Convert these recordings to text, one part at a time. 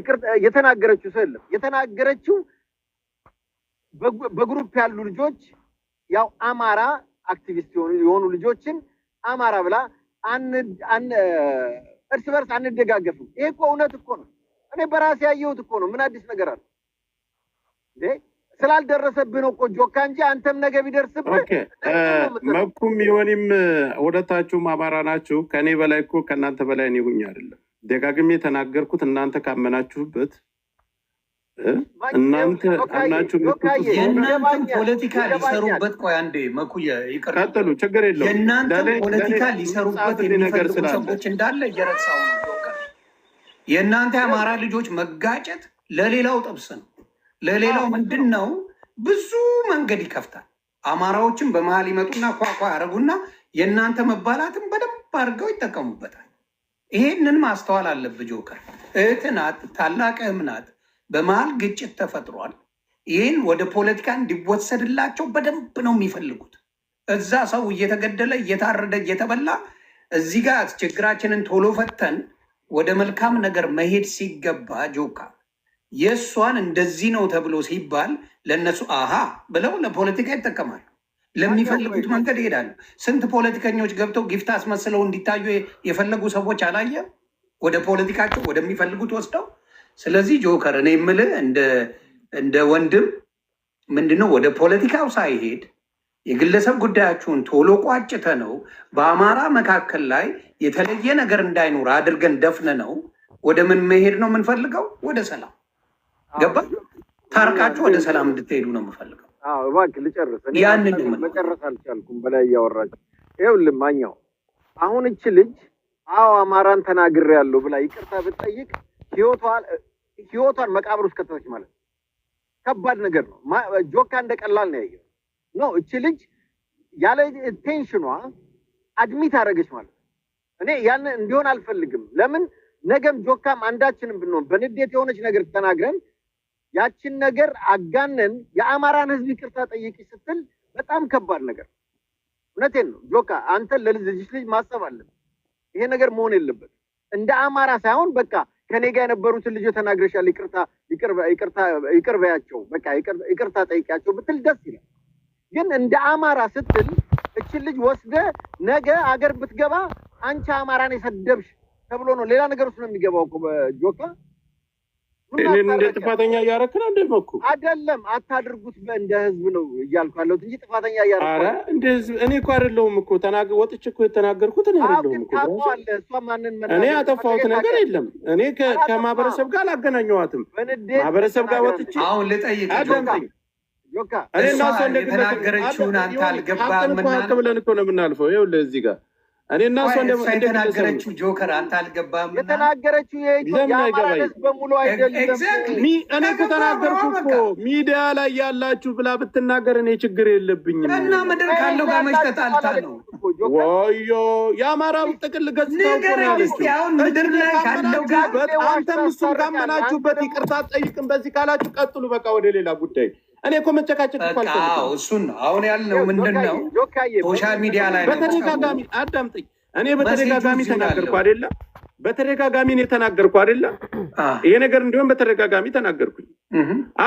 ይቅርታ የተናገረችው ሰው የለም። የተናገረችው በ group ያሉ ልጆች፣ ያው አማራ አክቲቪስት የሆኑ ልጆችን አማራ ብላ እርስ በርስ አንደጋገፍም። ይሄ እኮ እውነት እኮ ነው። እኔ በራሴ ያየሁት እኮ ነው። ምን አዲስ ነገር አለ እንዴ? ስላልደረሰብህ ነው እኮ ጆካ እንጂ አንተም ነገ ቢደርስብህ Okay፣ መኩም ዮኒም ሁለታችሁም አማራ ናችሁ። ከእኔ በላይ እኮ ከእናንተ በላይ እኔ ሁኜ አይደለም ደጋግሜ የተናገርኩት፣ እናንተ ካመናችሁበት እናንተ አምናችሁ የምትጡት የእናንተን ፖለቲካ ሊሰሩበት፣ ቆይ አንዴ መኩየ ይቅር፣ ቀጥሉ፣ ችግር የለውም። የእናንተን ፖለቲካ ሊሰሩበት የምጻፍልህ ነገር የሚፈልጉ ስላለ ሰዎች እንዳለ እየረሳው ነው። ጆከር፣ የእናንተ የአማራ ልጆች መጋጨት ለሌላው ጥብስ ነው። ለሌላው ምንድን ነው? ብዙ መንገድ ይከፍታል። አማራዎችን በመሀል ይመጡና ኳኳ ያደረጉና የእናንተ መባላትን በደንብ አድርገው ይጠቀሙበታል። ይሄንን ማስተዋል አለብህ ጆከር። እህት ናት፣ ታላቅህም ናት። በመሀል ግጭት ተፈጥሯል። ይህን ወደ ፖለቲካ እንዲወሰድላቸው በደንብ ነው የሚፈልጉት። እዛ ሰው እየተገደለ፣ እየታረደ፣ እየተበላ፣ እዚህ ጋር ችግራችንን ቶሎ ፈተን ወደ መልካም ነገር መሄድ ሲገባ ጆካ የእሷን እንደዚህ ነው ተብሎ ሲባል ለእነሱ አሃ ብለው ለፖለቲካ ይጠቀማሉ። ለሚፈልጉት መንገድ ይሄዳሉ። ስንት ፖለቲከኞች ገብተው gift አስመስለው እንዲታዩ የፈለጉ ሰዎች አላየም? ወደ ፖለቲካቸው ወደሚፈልጉት ወስደው። ስለዚህ ጆከር፣ እኔ የምልህ እንደ ወንድም ምንድነው፣ ወደ ፖለቲካው ሳይሄድ የግለሰብ ጉዳያችሁን ቶሎ ቋጭተ ነው በአማራ መካከል ላይ የተለየ ነገር እንዳይኖር አድርገን ደፍነ ነው ወደ ምን መሄድ ነው የምንፈልገው? ወደ ሰላም። ገባ? ታርቃችሁ ወደ ሰላም እንድትሄዱ ነው የምፈልገው። አዎ፣ እባክህ ልጨርስ። እኔ ያንን ነው የምልህ። መጨረስ አልቻልኩም በላይ እያወራችሁ። ይኸውልህ ማኛው፣ አሁን እች ልጅ አዎ አማራን ተናግሬያለሁ ብላ ይቅርታ ብትጠይቅ ህይወቷን መቃብር ውስጥ ከተተች ማለት ነው። ከባድ ነገር ነው። ጆካ እንደ ቀላል ነው ያየው። No፣ እች ልጅ ያለ intention ኗ admit አደረገች ማለት ነው። እኔ ያን እንዲሆን አልፈልግም። ለምን ነገም ጆካም አንዳችንም ብንሆን በንዴት የሆነች ነገር ተናግረን ያችን ነገር አጋነን የአማራን ህዝብ ይቅርታ ጠይቂ ስትል በጣም ከባድ ነገር ነው። እውነቴን ነው ጆካ፣ አንተ ለልጅ ልጅ ማሰብ አለብህ። ይሄ ነገር መሆን የለበትም። እንደ አማራ ሳይሆን በቃ ከኔ ጋር የነበሩትን ልጆች ተናግረሻል፣ ይቅርታ ይቅርታ ይቅር በያቸው፣ በቃ ይቅርታ ጠይቂያቸው ብትል ደስ ይላል። ግን እንደ አማራ ስትል እችን ልጅ ወስደ ነገ አገር ብትገባ አንቺ አማራን የሰደብሽ ተብሎ ነው ሌላ ነገር ውስጥ ነው የሚገባው እኮ ጆካ። ምን እኔን እንደ አስታረቀ? ጥፋተኛ እያደረክ ነው እንደ መኩ? አይደለም፣ አታድርጉት እንደ ህዝብ ነው እያልኩ ያለሁት እንጂ ጥፋተኛ እያደረኩ አረ እንደ ህዝብ እኔ እኮ አይደለሁም እኮ ወጥቼ እኮ የተናገርኩት እኔ አዎ፣ አይደለሁም ግን እኮ brother። ታውቀዋለህ። እሷ ማንን እኔ መናገር ያጠፋሁት እንደፈለገች ነገር ታውቃለህ። የለም። እኔ ከማህበረሰብ ጋር አላገናኘኋትም። በንዴት ማህበረሰብ ጋር ተናግራለች። ወጥቼ አሁን ልጠይቅ ጆካ፣ አዳምጠኝ። ጆካ እኔ እሷ እና እሷ እንደ ግለሰብ የተናገረችውን አንተ ሀቅን አልገባህምና እኮ ሀቅ ብለን እኮ ነው የምናልፈው። ይኸውልህ እዚህ ጋር እኔ እና እሷ ቆይ፣ እንደ እሷ እንደ ግለሰብ ነው። የተናገረችው ጆከር አንተ አልገባህምና የተናገረችው የኢትዮጵያ ለምን የአማራን አይገባኝም? ህዝብ በሙሉ አይደለም። Exactly. እኔ እኮ ተናገርኩ እኮ፣ ሚዲያ ላይ ያላችሁ ብላ ብትናገር እኔ ችግር የለብኝም። እና ምድር ካለው ጋር መች ተጣልታ ነው? ወዮ የአማራው ጥቅል ገጽታው እኮ ነው ንገረኝ እስኪ ያለችው። አሁን ምድር ላይ ካለው ጋር ካመናችሁበት፣ አንተም እሱም ካመናችሁበት ይቅርታ ጠይቅም በዚህ ካላችሁ ቀጥሉ። በቃ ወደ ሌላ ጉዳይ። እኔ እኮ መጨቃጨቅ እኮ በቃ አዎ፣ አልፈልግም። እሱን ነው አሁን ያልነው። ምንድን ነው ጆካዬ social media ላይ ነው በተደጋጋሚ አዳምጠኝ። እኔ በተደጋጋሚ message ኡ እዚሁ ተናገርኩ አለው። አይደለም? በተደጋጋሚ እኔ ተናገርኩ አይደለም? ይሄ ነገር እንዲሆን በተደጋጋሚ ተናገርኩኝ።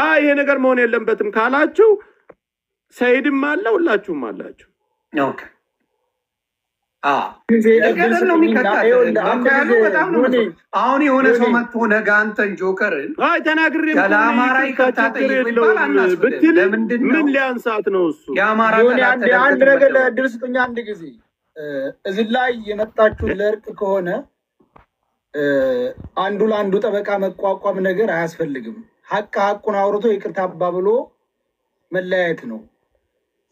አይ ይሄ ነገር መሆን የለበትም ካላችሁ ሰይድም አለ፣ ሁላችሁም አላችሁ። Okay፣ ጊዜ ነገር ነው የሚከታተል። ይኸውልህ፣ አንድ ያሉ ጊዜ በጣም ነው ዮኒ፣ አሁን የሆነ ሰው ዮኒ፣ መጥቶ ነገ አንተን ጆከርን አይ ተናግሬ ለአማራ ይቅርታ ይቅርታ ችግር ጠይቁ ይባል የለውም አናስብልም። ብትል ለምንድን ነው ምን ሊያንሳት ነው እሱ? የአማራ ዮኒ፣ ጠላት አንድ ተደርገህ አንድ ነገር ትመደባለህ? ለእድል ስጡኝ። አንድ ጊዜ እዚህ ላይ የመጣችሁት ለእርቅ ከሆነ አንዱ ለአንዱ ጠበቃ መቋቋም ነገር አያስፈልግም። ሀቅ ሀቁን አውርቶ ይቅርታ አባብሎ መለያየት ነው።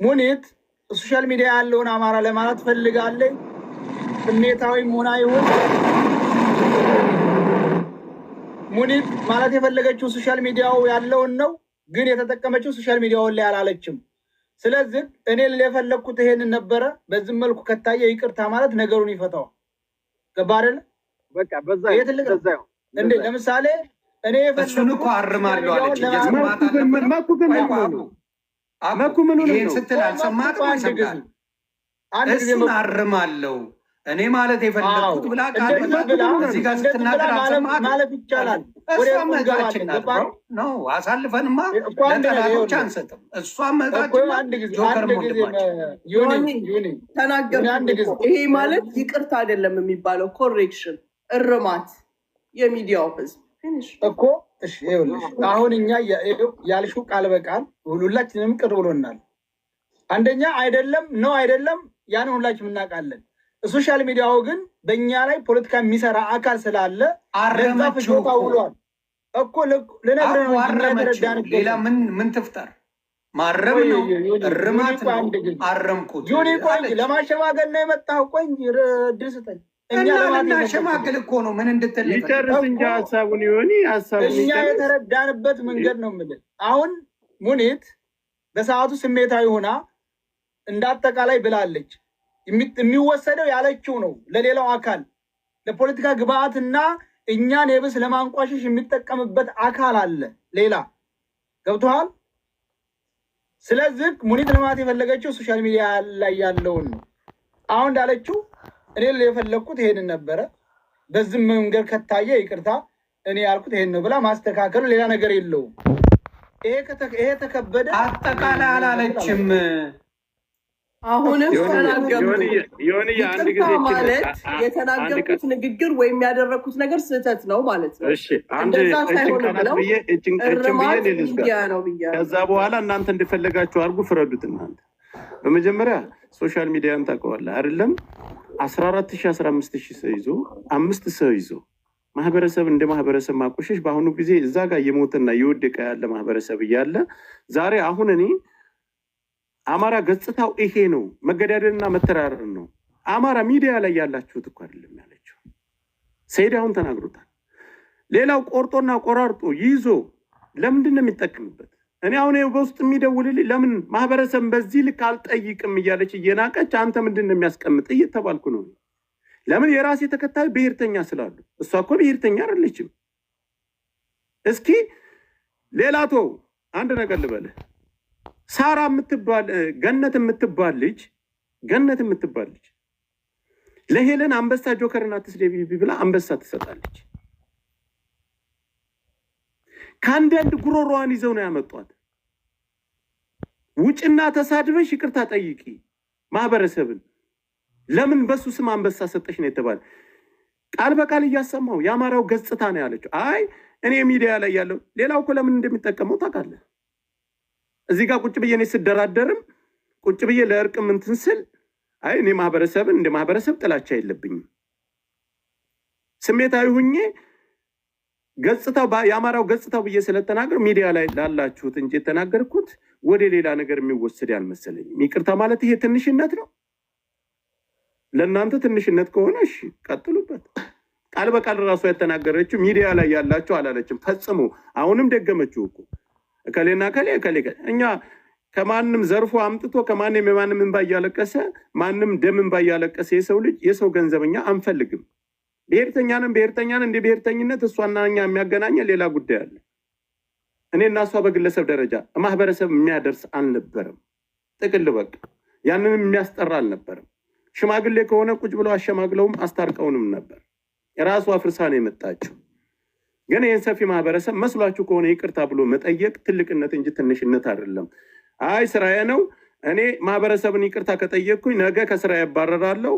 ሙኒት social media ያለውን አማራ ለማለት ፈልጋለኝ። ስሜታዊም ሆና ይሁን ሙኒት ማለት የፈለገችው social media ው ያለውን ነው፣ ግን የተጠቀመችው social media ውን ላይ አላለችም። ስለዚህ እኔ ልል የፈለግኩት ይሄንን ነበረ። በዚህ መልኩ ከታየ ይቅርታ ማለት ነገሩን ይፈታዋል። ገባ አይደለ? በቃ በዛ ይሄ ትልቅ ነው። በዛ ይሁን። እንዴ ለምሳሌ እኔ እሱን እኮ የፈለግኩት አርማለሁ አለች። ሚዲያውን እየሰማት መኩ ግን አልነበረም? መኩ ግን ቆይ ምን ቆይ ሆኖ አቡ ነው? አቡ መኩ ምን ሆኖ ይሄን ነው? ስትል አልሰማትም ወይ አንድ ጊዜ ሰምታል? አንድ ጊዜ እሱን መኩ አርማለሁ፣ እኔ ማለት የፈለግኩት ብላ ቃል እንደዚህ በቃል ብላ እዚህ ጋር እንደዚህ ብላ ስትናገር ማለፍ አልሰማትም። ማለፍ ይቻላል። ወደ እሷም እርቁ እህታችን እንገባለን። ናት። ገባህ? ነው አሳልፈንማ እኮ አንድ ነገር ለጠላቶች ይኸውልህ አንሰጥም። እሷም እኮ እህታችን ናት፣ አንድ ጊዜ ጆከርም አንድ ጊዜ ወንድማችን። ዮኒ ዮኒ ዮኒ ዮኒ አንድ ተናገርኩኝ ጊዜ እኮ። ይሄ ማለት ይቅርታ አይደለም የሚባለው፣ correction፣ እርማት የሚዲያው ህዝብ ትንሽ እኮ እሺ፣ ይኸውልሽ አሁን እኛ ያልሽው ቃል በቃል ሁላችንም ቅር ብሎናል። አንደኛ አይደለም ነው አይደለም፣ ያንን ሁላችንም እናውቃለን። social media ው ግን በእኛ ላይ ፖለቲካ የሚሰራ አካል ስላለ ለዛ አረመችው ፍጆታ እኮ ውሏል እኮ ልነግርህ ነው እንጂ እኛ አረመችው። የተረዳንበት ሌላ ምን ትፍጠር? ማረም ቆይ ነው ዮኒ ዮኒ እርማት ቆይ ነው። አንድ ጊዜ አረምኩት ዮኒ ቆይ እንጂ አለች። ለማሸማገል ነው የመጣኸው? ቆይ እንጂ እድል ስጠኝ። እኛ እና ለማለት የፈለግነው ልናሸማግል እኮ ነው። ምን እንድትል የፈለግነው? ይጨርስ እንጂ እኮ ሀሳቡን ዮኒ ሀሳቡን እኛ ይጨርስ። የተረዳንበት መንገድ ነው የምልህ። አሁን ሙኒት በሰዓቱ ስሜታዊ ሆና እንደ አጠቃላይ ብላለች። የሚወሰደው ያለችው ነው ለሌላው አካል ለፖለቲካ ግብአትና እኛን የብስ ለማንቋሸሽ የሚጠቀምበት አካል አለ ሌላ። ገብቶሃል? ስለዚህ ሙኒት ለማለት የፈለገችው social media ላይ ያለውን ነው። አሁን እንዳለችው እኔ የፈለግኩት ይሄንን ነበረ። በዚህ መንገድ ከታየ ይቅርታ፣ እኔ ያልኩት ይሄን ነው ብላ ማስተካከሉ ሌላ ነገር የለውም። ይሄ ተከበደ አጠቃላይ አላለችም። አሁንም ዮኒ ተናገርኩ። ዮኒ አንድ ይቅርታ ጊዜ እችን ማለት አንድ የተናገርኩት ንግግር ወይም ያደረግኩት ነገር ስህተት ነው ማለት ነው። እሺ አንድ እንደዛ እችን ሳይሆን ቃላት ብለው ብዬ እችን ብዬ እርማት እኔ ልዝጋ። ሚዲያ ነው ብያለሁ። ከዛ በኋላ እናንተ እንደፈለጋችሁ አድርጉ፣ ፍረዱት እናንተ። በመጀመሪያ social media ን ታውቀዋለህ አይደለም? 14 ሺህ 15 ሺህ ሰው ይዞ አምስት ሰው ይዞ ማህበረሰብ እንደ ማህበረሰብ ማቆሸሽ በአሁኑ ጊዜ እዛ ጋር እየሞተና እየወደቀ ያለ ማህበረሰብ እያለ ዛሬ አሁን እኔ አማራ ገጽታው ይሄ ነው፣ መገዳደልና መተራረር ነው። አማራ ሚዲያ ላይ ያላችሁት እኮ አይደለም ያለችው ሰይድ አሁን ተናግሮታል። ሌላው ቆርጦና ቆራርጦ ይዞ ለምንድን ነው የሚጠቀምበት? እኔ አሁን ይኸው በውስጥ የሚደውልልኝ ለምን ማህበረሰብ በዚህ ልክ አልጠይቅም እያለች እየናቀች አንተ ምንድን ነው የሚያስቀምጥ እየተባልኩ ነው። ለምን የራሴ ተከታይ ብሔርተኛ ስላሉ፣ እሷ እኮ ብሔርተኛ አይደለችም። እስኪ ሌላ ቶ አንድ ነገር ልበልህ። ሳራ የምትባል ገነት የምትባል ልጅ ገነት የምትባል ልጅ ለሄለን አንበሳ ጆከርን አትስደቢ ብላ አንበሳ ትሰጣለች። ከአንዳንድ ጉሮሮዋን ይዘው ነው ያመጧት። ውጭና ተሳድበሽ ይቅርታ ጠይቂ ማህበረሰብን። ለምን በሱ ስም አንበሳ ሰጠሽ ነው የተባለ። ቃል በቃል እያሰማው የአማራው ገጽታ ነው ያለችው። አይ እኔ ሚዲያ ላይ ያለው ሌላው እኮ ለምን እንደሚጠቀመው ታውቃለህ። እዚህ ጋር ቁጭ ብዬ እኔ ስደራደርም ቁጭ ብዬ ለእርቅም እንትን ስል አይ እኔ ማህበረሰብን እንደ ማህበረሰብ ጥላቻ የለብኝም። ስሜታዊ ሁኜ ገጽታው የአማራው ገጽታው ብዬ ስለተናገር ሚዲያ ላይ ላላችሁት እንጂ የተናገርኩት ወደ ሌላ ነገር የሚወሰድ ያልመሰለኝም። ይቅርታ ማለት ይሄ ትንሽነት ነው። ለእናንተ ትንሽነት ከሆነ እሺ ቀጥሉበት። ቃል በቃል ራሷ የተናገረችው ሚዲያ ላይ ያላችሁ አላለችም ፈጽሞ። አሁንም ደገመችው እኮ እከሌና እከሌ እከሌ እኛ ከማንም ዘርፎ አምጥቶ ከማንም የማንም እንባ እያለቀሰ ማንም ደም እንባ እያለቀሰ የሰው ልጅ የሰው ገንዘብ እኛ አንፈልግም። ብሔርተኛንም ብሔርተኛን እንደ ብሔርተኝነት እሷና እኛ የሚያገናኘን ሌላ ጉዳይ አለ። እኔ እና እሷ በግለሰብ ደረጃ ማህበረሰብ የሚያደርስ አልነበረም። ጥቅል በቃ ያንንም የሚያስጠራ አልነበረም። ሽማግሌ ከሆነ ቁጭ ብለው አሸማግለውም አስታርቀውንም ነበር። የራሷ አፍርሳ ነው የመጣችው። ግን ይህን ሰፊ ማህበረሰብ መስሏችሁ ከሆነ ይቅርታ ብሎ መጠየቅ ትልቅነት እንጂ ትንሽነት አይደለም። አይ ስራዬ ነው፣ እኔ ማህበረሰብን ይቅርታ ከጠየቅኩኝ ነገ ከስራ ያባረራለሁ፣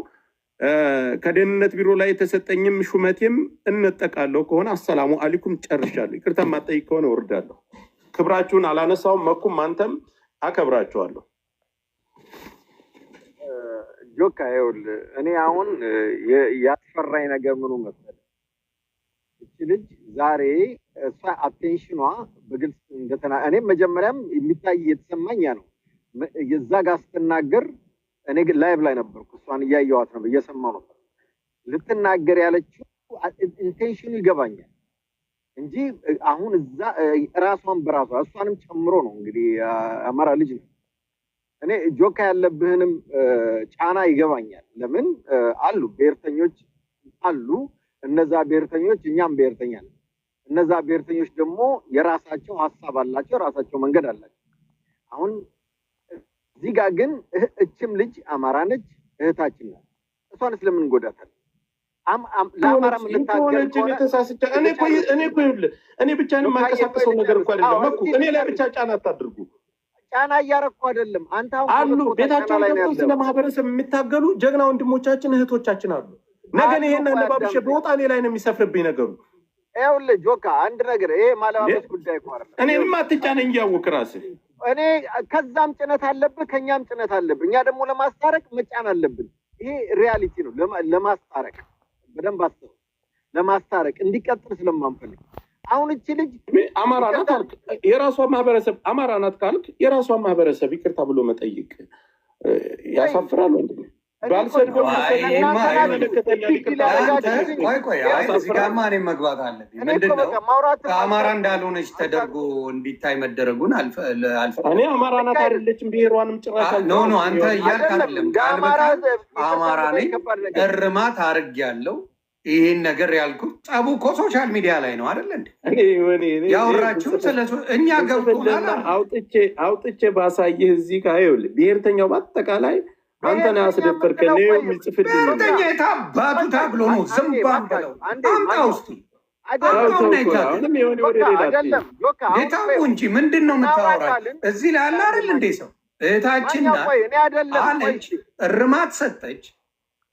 ከደህንነት ቢሮ ላይ የተሰጠኝም ሹመቴም እነጠቃለሁ ከሆነ አሰላሙ አለይኩም ጨርሻለሁ። ይቅርታ የማጠይቅ ከሆነ እወርዳለሁ። ክብራችሁን አላነሳውም። መኩም አንተም አከብራችኋለሁ። ጆካ ይኸውልህ፣ እኔ አሁን ያስፈራኝ ነገር ምኑ መሰለህ? እቺ ልጅ ዛሬ እሷ attention ኗ በግልጽ እንደተና እኔም መጀመሪያም የሚታይ የተሰማኝ ያ ነው። የዛ ጋር ስትናገር እኔ ግን live ላይ ነበርኩ። እሷን እያየኋት ነው፣ እየሰማሁ ነበር። ልትናገር ያለችው intention ኑ ይገባኛል እንጂ አሁን እዛ ራሷን በራሷ እሷንም ጨምሮ ነው እንግዲህ አማራ ልጅ ነው። እኔ ጆካ ያለብህንም ጫና ይገባኛል። ለምን አሉ ብሔርተኞች አሉ። እነዛ ብሔርተኞች እኛም ብሔርተኛ ነን። እነዛ ብሔርተኞች ደግሞ የራሳቸው ሀሳብ አላቸው፣ የራሳቸው መንገድ አላቸው። አሁን እዚህ ጋር ግን እችም ልጅ አማራ ነች፣ እህታችን ናት። እሷንስ ለምን እንጎዳታለን? ለአማራ የምንታገል ከሆነች እኔ ከሆነ ተሳስቻ እኔ እኮ ይኸውልህ እኔ ብቻዬን የማንቀሳቀሰው ነገር እኮ አይደለም። መኩ፣ እኔ ላይ ብቻ ጫና አታድርጉ። ጫና እያረኩ አይደለም። አንተ አሁን አሉ ከሁለት ቦታ ጫና ቤታቸውን ላይ ነው ገብተው ስለ ያለው። ማህበረሰብ የሚታገሉ ጀግና ወንድሞቻችን እህቶቻችን አሉ። ነገ እኔ ይሄን አሉ። ቆይ አለባብሼ አዳምጠኝ። በወጣ እኔ ላይ ነው የሚሰፍርብኝ ነገሩ። ይኸውልህ ጆካ፣ አንድ ነገር፣ ይሄ ማለባበስ ጉዳይ እኮ አይደለም። እኔንም አትጫነኝ እያወቅህ ራስህ። እኔ ከዛም ጭነት አለብህ፣ ከኛም ጭነት አለብህ። እኛ ደግሞ ለማስታረቅ መጫን አለብን። ይሄ reality ነው። ለማስታረቅ በደንብ አስበው፣ ለማስታረቅ እንዲቀጥል ስለማንፈልግ አሁን እቺ ልጅ አማራ ናት አልክ፣ የራሷ ማህበረሰብ አማራ ናት ካልክ የራሷ ማህበረሰብ ይቅርታ ብሎ መጠየቅ ያሳፍራል ወንድሜ። እኔ እኮ ባልሰድበው አይ፣ ይሄማ እናንተ ናችሁ ይመለከተኛል። big ይቅርታ deal አንተ ያደረጋችሁት። ቆይ ቆይ፣ አይ እዚህ ጋማ እኔም መግባት አለብኝ። እኔ እኮ ምንድን ነው በቃ ማውራት ከአማራ እንዳልሆነች ተደርጎ እንዲታይ መደረጉን እኔ አማራ ናት አይደለችም ብሔሯንም ጭራሽ No, no፣ አንተ እያልክ አይደለም አይደለም። እንደ ቃል አማራ በቃል ይቅርታ አማራ ነኝ ከባድ ነገር እርማት አድርጌያለሁ። ይህን ነገር ያልኩት ጸቡ እኮ social media ላይ ነው አይደል እንዴ? እኔ ያወራችሁ ስለ እኛ ገብቶናል አለ። አውጥቼ ባሳይህ እዚህ ጋር ይኸውልህ ብሔርተኛው በአጠቃላይ አንተ ነው ያስደፈርከን ነው የሚጽፍልኝ። ብሔርተኛ የታባቱ ታግሎ ነው ዝም በለው። አምጣ ውስጥ አይደለም አምጣውና ይታገል። አሁንም የሆነ ወደ ጆካ ሌላ አይደለም ጆካ አሁን ጌታው ቆይ እንጂ ምንድን ነው የምታወራው? እናውራታለን። እዚህ ላይ አለ አይደል እንዴ ሰው እህታችን ማኛው ናት ቆይ እኔ አይደለም ቆይ አለች፣ እርማት ሰጠች፣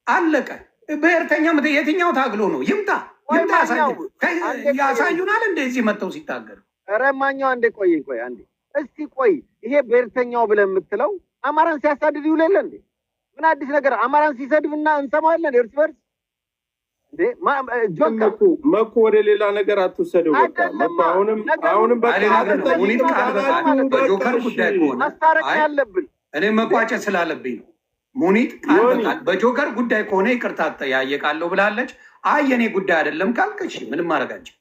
አለቀ። ብሔርተኛ የትኛው ታግሎ ነው? ይምጣ ቆይ ይምጣ፣ ማኛው ያሳየን። አንዴ ቆይ ያሳዩናል እንደዚህ መጥተው ሲታገሉ። ኧረ ማኛው አንዴ ቆይ ቆይ አንዴ እስቲ ቆይ፣ ይሄ ብሔርተኛው ብለህ የምትለው አማራን ሲያሳድድ ይውል የለ እንዴ? ምን አዲስ ነገር? አማራን ሲሰድብና እንሰማለን እርስ በርስ እንዴ ጆካ መኩ መኩ፣ ወደ ሌላ ነገር አትውሰደው። በቃ አይደለማ። መኩ አሁንም ነገሩ አሁንም በቃ ሌላ ነገር ነው። አትጠይቅም ሙኒት ቃል በቃል ካላችሁ በጆከር በቃ ጉዳይ እሺ። ከሆነ ማስታረቅ አይ ያለብን እኔ መቋጨት ስላለብኝ ነው። ሙኒት ቃል ዮኒ በቃል በጆከር ጉዳይ ከሆነ ይቅርታ እጠያየቃለሁ ብላለች። አይ የኔ ጉዳይ አይደለም ካልክ እሺ ምንም ማድረግ አንችልም።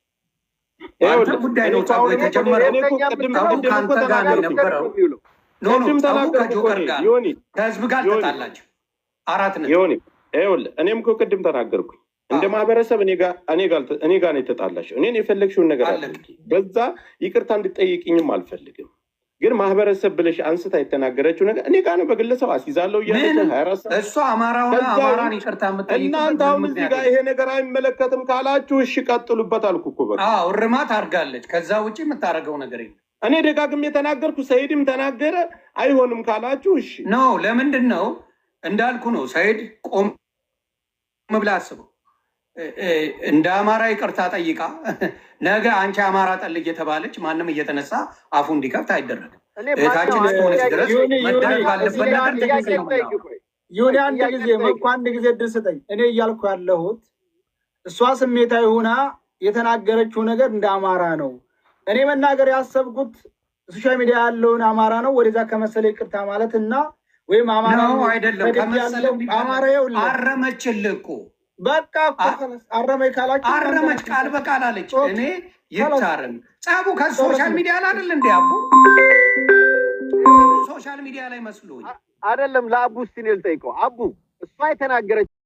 በአንተ ይኸውልህ ጉዳይ እኔ ነው እኮ ጸቡ አሁን እኮ የተጀመረው። እኔ እኮ ብሔርተኛ ቅድም የምትለው ጸቡ ቅድም እኮ ከአንተ ጋር ነው ተናገርኩኝ። የነበረው። የሚውለው No, no፣ ቅድም ጸቡ ተናገርኩ እኮ ከጆከር እኔ ጋር ነው። ዮኒ ከህዝብ ጋር ዮኒ አልተጣላችም። 4 ነጥብ። ዮኒ ይኸውልህ እኔም እኮ ቅድም ተናገርኩኝ። እንደ ማህበረሰብ እኔ ጋር ነው የተጣላሽው። እኔን የፈለግሽውን ነገር አለቀ። አድርጊ። በዛ ይቅርታ እንድጠይቅኝም አልፈልግም። ግን ማህበረሰብ ብለሽ አንስታ የተናገረችው ነገር እኔ ጋር ነው። በግለሰብ አስይዛለሁ እያለች ምንም 24 ሰዓት እሷ አማራ ሆና ከዛ አማራን ውጭ ይቅርታ የምጠይቅበት እናንተ ምንም አሁን እዚህ ምክንያት ጋር የለም። ይሄ ነገር አይመለከትም ካላችሁ እሺ ቀጥሉበት አልኩ እኮ በቃ። አዎ እርማት አድርጋለች። ከዛ ውጭ የምታደርገው ነገር የለም። እኔ ደጋግሜ የተናገርኩ፣ ሰይድም ተናገረ። አይሆንም ካላችሁ እሺ። No፣ ለምንድን ነው እንዳልኩ ነው። ሰይድ ቆም ብለህ አስበው። እንደ አማራ ይቅርታ ጠይቃ ነገ አንቺ አማራ ጠል እየተባለች ማንም እየተነሳ አፉ እንዲከፍት አይደረግም። እኔ እህታችን ማኛው አንድ እስከሆነች ጥያቄ ድረስ ዮኒ ዮኒ መደረግ እዚህ ባለበት ላይ ነገር አንድ ጥያቄ ጊዜ ትክክል ነው ልጠይቅ የምናወራው። ቆይ ዮኒ አንድ ጥያቄ ጊዜ ልጠይቅ መኩ አንድ ጊዜ እድል ስጠኝ። እኔ እያልኩ ያለሁት እሷ ስሜታዊ ሆና የተናገረችው ነገር እንደ አማራ ነው። እኔ መናገር ያሰብኩት social media ያለውን አማራ ነው። ወደዛ ከመሰለ ይቅርታ ማለት እና ወይም አማራ ነው አይደለም ከመሰለ ያለው የሚባል አማራ ይኸውልህ አረመችልህ እኮ በቃ እኮ خلاص አረመኝ ካላችሁ እናንተ አረመች ናችሁ። ቃል በቃል አለች። Okay እኔ خلاص ይታረም። ጸቡ ከ social ጨረስን። ሚዲያ ላይ አይደል እንዴ አቡ? ጸቡ social media ላይ መስሎኝ አይደለም ለአቡ እስቲ እኔ ልጠይቀው። አቡ፣ እሷ የተናገረችው